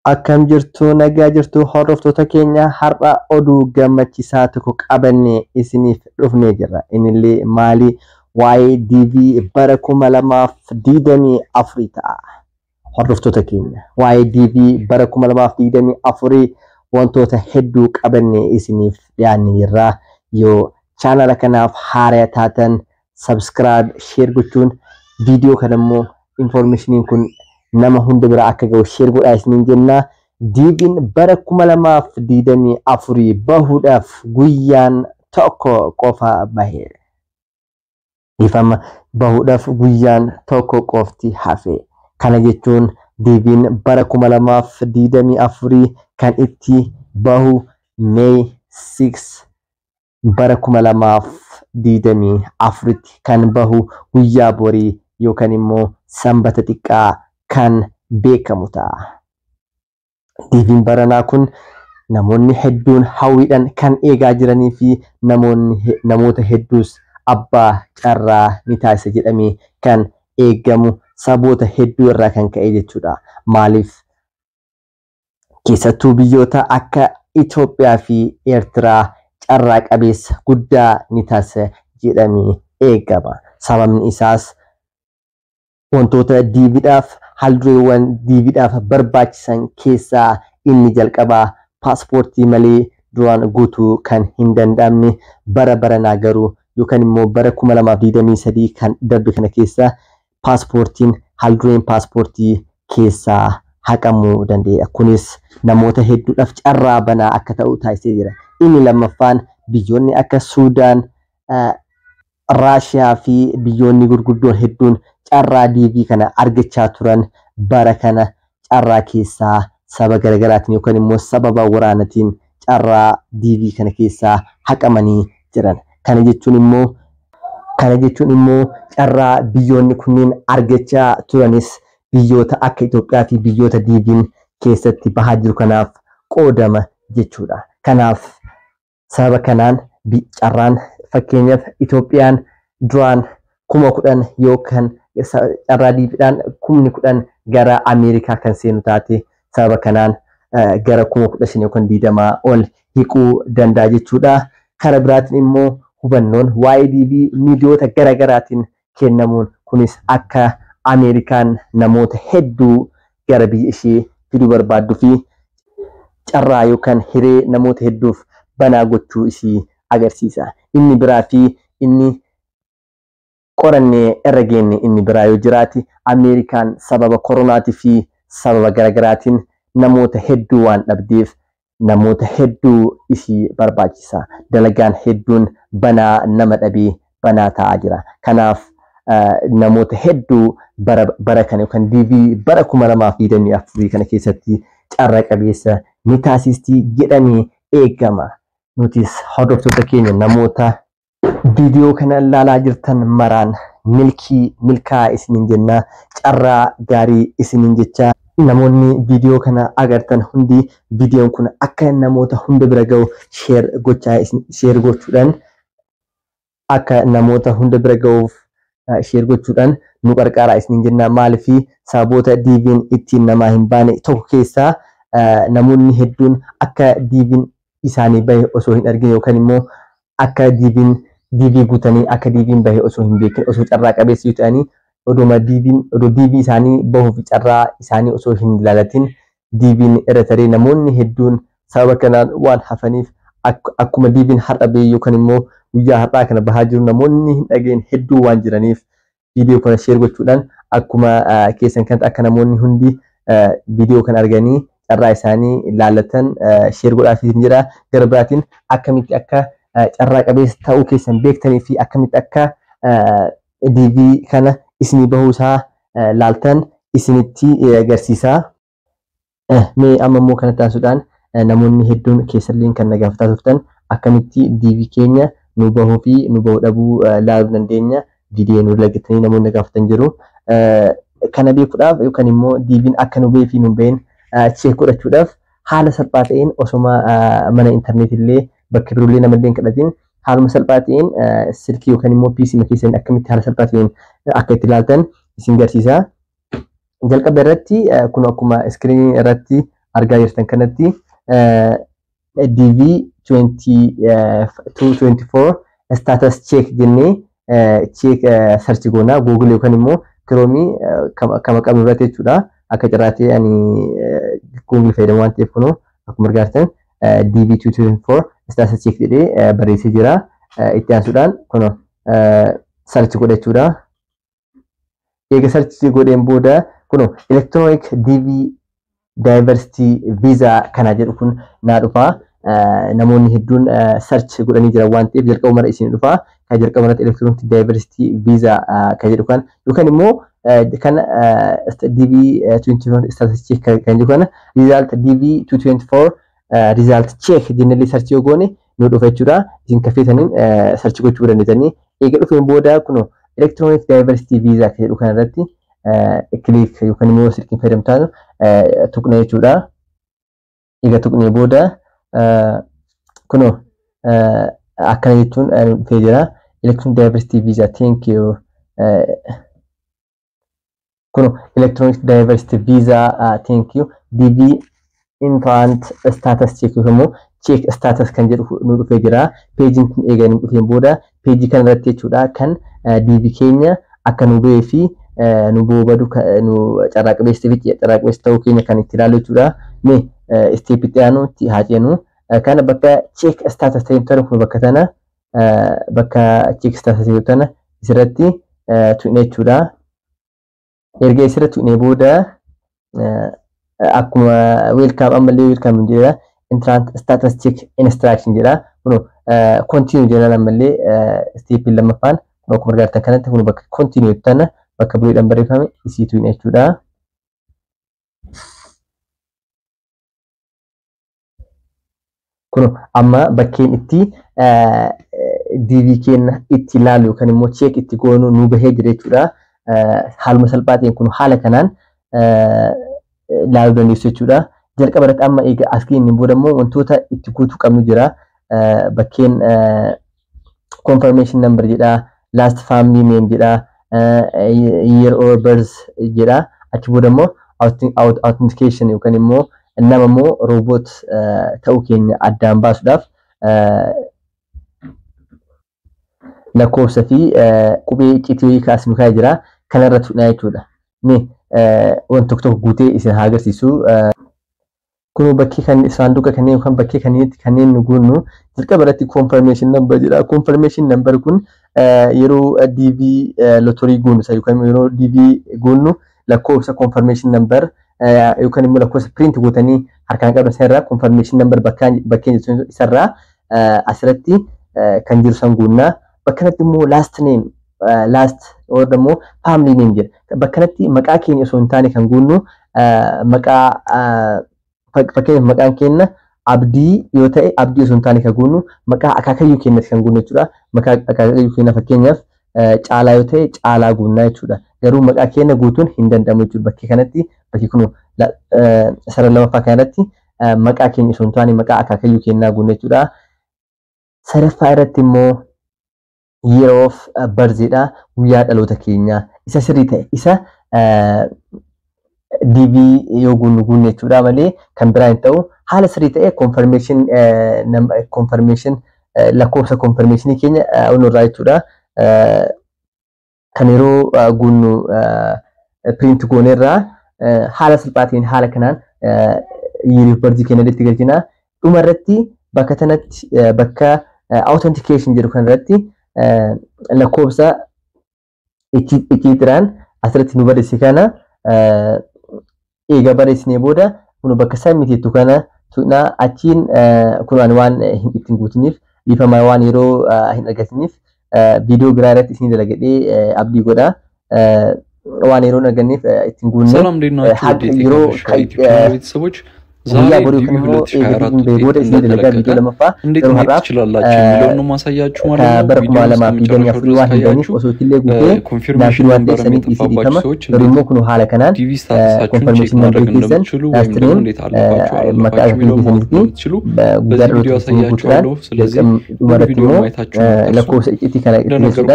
Akkam jirtu, nagaa jirtu hordoftoota keenya? Har'a oduu gammachiisaa tokko qabannee isiniif dhufnee jirra. Innillee maali? Waa'ee DV bara 2024 ta'a. Hordoftoota keenya, waa'ee DV bara 2024 wantoota hedduu qabannee isiniif dhiyaannee jirra. Yoo chaanala kanaaf haaraa taatan subscribe, share gochuun viidiyoo kana immoo informationiin kun nama hunda bira akka ga'u share godhaa isiniin jenna. DV'n bara 2024 bahuudhaaf guyyaan tokko qofa bahe. Ifama bahuudhaaf guyyaan tokko qofti hafe. Kana jechuun DV'n bara 2024 kan itti bahu May 6 bara 2024tti kan bahu, guyyaa borii yookaan immoo Sanbata xiqqaa kan beekamu ta'a. DV'n baranaa kun namoonni hedduun hawwiidhaan kan eegaa jiranii fi namoonni namoota hedduus abbaa carraa ni taasisa jedhamee kan eegamu, saboota hedduu irraa kan ka'e jechuudha. Maaliif? Keessattuu biyyoota akka Itoophiyaa fi Eertiraa carraa qabeessa guddaa ni taasisa jedhamee eegama. Sababni isaas wantoota DVdhaaf, haaldureewwan DVdhaaf barbaachisan keessaa inni jalqabaa paaspoortii malee duraan guutuu kan hin danda'amne, bara baranaa garuu yookaan immoo bara 2023 kan darbe kana keessa paaspoortiin, haaldureen paaspoortii keessaa haqamuu danda'eera. Kunis namoota hedduudhaaf carraa banaa akka ta'u taasisee jira. Inni lammaffaan biyyoonni akka Suudaan, Raashiyaa fi biyyoonni gurguddoon hedduun carraa DV kana argachaa turan bara kana carraa keessaa saba garaagaraatiin yookaan immoo sababa waraanaatiin carraa DV kana keessaa haqamanii jiran. Kana jechuun immoo carraa biyyoonni kunneen argachaa turanis biyyoota akka Itoophiyaa fi biyyoota DV'n keessatti bahaa jiru kanaaf qoodama jechuudha. Kanaaf sababa kanaan carraan, fakkeenyaaf Itoophiyaan duraan 10,000 yookaan carraa DVdhaan 10,000 gara Ameerikaa kan seenu taate, sababa kanaan gara 15,000 yookaan 20 ol hiquu danda'a jechuudha. Karaa biraatiin immoo hubannoon waa'ee DV miidiyoota garaagaraatiin kennamuun kunis akka Ameerikaan namoota hedduu gara biyya ishee fiduu barbaadduu fi carraa yookaan hiree namoota hedduuf banaa gochuu isii agarsiisa. Inni biraa fi inni qorannee irra geenye inni biraa yoo jiraate, Ameerikaan sababa koronaatii fi sababa garaagaraatiin namoota hedduu waan dhabdeef namoota hedduu isii barbaachisa. Dalagaan hedduun banaa nama dhabee banaa ta'aa jira. Kanaaf namoota hedduu bara bara kana yookaan DV bara 2024 kana keessatti carra qabeessa ni taasisti jedhamee eegama. Nutis hordoftoota keenya, namoota viidiyoo kana ilaalaa jirtan maraan milkii milkaa isiniin jenna, carraa gaarii isiniin jecha. Namoonni viidiyoo kana agartan hundi viidiyoon kun akka namoota hunda bira ga'u share gochaa, share gochuudhaan, akka namoota hunda bira ga'uuf share gochuudhaan nu qarqaaraa isiniin jenna. Maaliif? Sababoota DV'n ittiin namaa hin baane tokko keessaa namoonni hedduun akka DV'n isaanii bahe osoo hin argin yookaan immoo akka DV'n DV guutanii akka DV'n bahe osoo hin beekin, osoo carraa qabeessa ta'anii, oduma DV'n odoo DV isaanii bahuuf carraa isaanii osoo hin ilaalatin DV'n irra taree namoonni hedduun sababa kanaan waan hafaniif, akkuma DV'n har'a bahe yookaan immoo guyyaa har'aa kana bahaa jiru namoonni hin dhageen hedduu waan jiraniif, viidiyoo kana share gochuudhaan akkuma keessan kanatti akka namoonni hundi viidiyoo kana arganii carraa isaanii ilaallatan share godhaafii jira. Gara biraatiin akkamitti akka carraa qabeessa ta'uu keessan beektanii fi akkamitti akka DV kana isinii bahuusaa laaltan isinitti agarsiisa. Mee amma immoo kanatti aansuudhaan namoonni hedduun keessallee kan na gaafataa turtan akkamitti DV keenya nu bahuu fi nu bahuu dhabuu laaluu dandeenya, viidiyoo nu dalaggatanii namoonni gaafatan jiru. Kana beekuudhaaf yookaan immoo DV'n akka nu bahee fi nu hin bahin check godhachuudhaaf haala salphaa ta'een osoma mana intarneetii illee bakka biroollee namallee hin kadhatin, haaluma salphaa ta'een silkii yookaan immoo PC keessan akkamitti haala salphaa ta'een akka itti ilaaltan isin garsiisa. Jalqaba irratti kun akkuma iskiriinii irratti argaa jirtan kanatti DV 224 status check jennee check search goona Google yookaan immoo Chrome kama qabnu irratti jechuudha. Akka carraatee ani Google fayyadamu waan ta'eef kunoo akkuma argaa jirtan DV 224 status check jedhee barreessee jira. Itti aansuudhaan kunoo search godha jechuudha. Eega search godheen booda kunoo electronic DV diversity visa kana jedhu kun naa dhufa. Namoonni hedduun search godhanii jiran waan ta'eef jalqaba mara isin dhufa. Kan jalqaba irratti electronic diversity visa kan jedhu kan yookaan immoo kan DV 24 status check kan jedhu kana result DV 224 result check jennee search yoo goone nu dhufa jechuudha. Isin kafeetaniin search gochuu dandeessanii. Eega dhufeen booda kunoo electronic diversity visa kan jedhu kana irratti click yookaan immoo silkiin fayyadamtaan tuqna jechuudha. Eega tuqnee booda kunoo akkana jechuun dhufee jira. Electronic diversity visa thank you. Kunoo electronic diversity visa thank you DV entrant status check yookaan immoo check status kan jedhu nu dhufee jira. Peejiin kun eega nu dhufeen booda peejii kana irratti jechuudha kan DV keenya akka nu ba'ee fi nu badu nu carraa qabeessa fi carraa qabeessa ta'uu keenya kan itti ilaallu jechuudha. Mee step itti aanutti haa ceenu. Kana bakka check status ta'e tana kun bakka tana bakka check status ta'e tana isirratti tuqne jechuudha. Erga isirratti tuqnee booda akkuma welcome ammallee welcome jedha. Entrant status check instruction jedha. Kun continue jedhan ammallee step lammaffaan kun akkuma argaa kanatti kun bakka continue tana bakka bluedhaan barreeffame isii tuqne jechuudha. Kun amma bakkeen itti DV keenya itti ilaalu yookaan immoo check itti goonu nu bahee jira jechuudha. Haaluma salphaa ta'een kun haala kanaan ilaaluu dandeessu jechuudha. Jalqaba irratti amma egaa as geenyeen booda immoo wantoota itti guutuu qabnu jira. Bakkeen confirmation number jedha, last family name jedha, year or birth jedha. Achi booda immoo authentication yookaan immoo nama immoo robot ta'uu keenya addaan baasuudhaaf lakkoofsa fi qubee icciitii kaasnu kaa'ee jira. Kanarra tuqnaa jechuudha. Mee wanti tokko tokko guutee isin haa agarsiisu. Kun bakkee kan saanduqa kanneen yookaan bakkee kanneenitti kanneen nu guunnu jalqaba irratti confirmation number jedha. Confirmation number kun yeroo DV lotorii guunnu yookaan yeroo DV guunnu lakkoofsa confirmation number yookaan immoo lakkoofsa print gootanii harkaan qabdan sanarraa confirmation number bakkeen jirtu isarraa asirratti kan jiru san guunnaa. Bakka kanatti immoo last name last or immoo family name jedha. Bakka kanatti maqaa keenya osoo hin taane kan guunnu maqaa fakkeenyaaf maqaan keenya Abdii yoo ta'e Abdii osoo hin taane kan guunnu maqaa akaakayyuu keenyatti kan guunnu jechuudha. Maqaa akaakayyuu keenya fakkeenyaaf Caalaa yoo ta'e Caalaa guunnaa jechuudha. Garuu maqaa keenya guutuun hin danda'amu jechuudha. Bakkee kanatti bakki kun sarara lammaffaa kanarratti maqaa keenya osoo hin taane maqaa akaakayyuu keenyaa guunna jechuudha. Sadaffaa irratti immoo year of birth dha. Guyyaa dhaloota keenyaa isa sirrii ta'e isa DV yoo guunnu guunne jechuudha malee kan biraa hin ta'u. Haala sirrii ta'e confirmation lakkoofsa confirmation keenya onurraa jechuudha. Kan yeroo guunnu print goonerraa haala salphaatiin haala kanaan year of birth keenya itti galchina. Dhuma irratti bakka tanatti bakka authentication jedhu kanarratti lakkoofsa icciitiraan asirratti nu barreesse kana eega barreessinee booda kun bakka submit jettu kana tuqnaa. Achiin kun ani waan ittiin guutiniif dhiifama waan yeroo hin argatiniif viidiyoo biraa irratti isin dalagadhee abdii godha. Waan yeroo hin arganneef ittiin guunne ሰላም እንዴት ናችሁ? yeroo የቴክ ቤተሰቦች ዛሬ guyyaa boruu ዲቪ yookaan immoo 2024 eega ውጤት booda isin dalagaa viidiyoo እንደተለቀቀ lammaffaa እንዴት garuu ማየት har'aaf ትችላላችሁ የሚለውን ነው ማሳያችሁ ማለት ነው። bara kuma ቪዲዮውን lamaa fi digdamii እስከመጨረሻው afurii ድረስ waan hin dandeenyeef ካያችሁ osoo ittillee guutee naaf ኮንፊርሜሽን waan ta'eef ነምበርም saniif isii የጠፋባችሁ dhiifama. ሰዎች Garuu እንዴት immoo kun haala kanaan ዲቪ ስታተሳችሁን ቼክ confirmation number ማድረግ keessan እንደምትችሉ ወይም last ደግሞ name እንዴት አለፋችሁ maqaa አላለፋችሁ የሚለውን ማወቅ keessanii fi እንደምትችሉ guyyaa በዚህ ቪዲዮ dhaloota keessanii guutuudhaan አሳያችኋለሁ። ስለዚህ dirqama ሙሉ dhumarratti ቪዲዮ immoo ማየታችሁን አትርሱ። lakkoofsa icciitii kana itti እንደነገርኩ galchuudhaan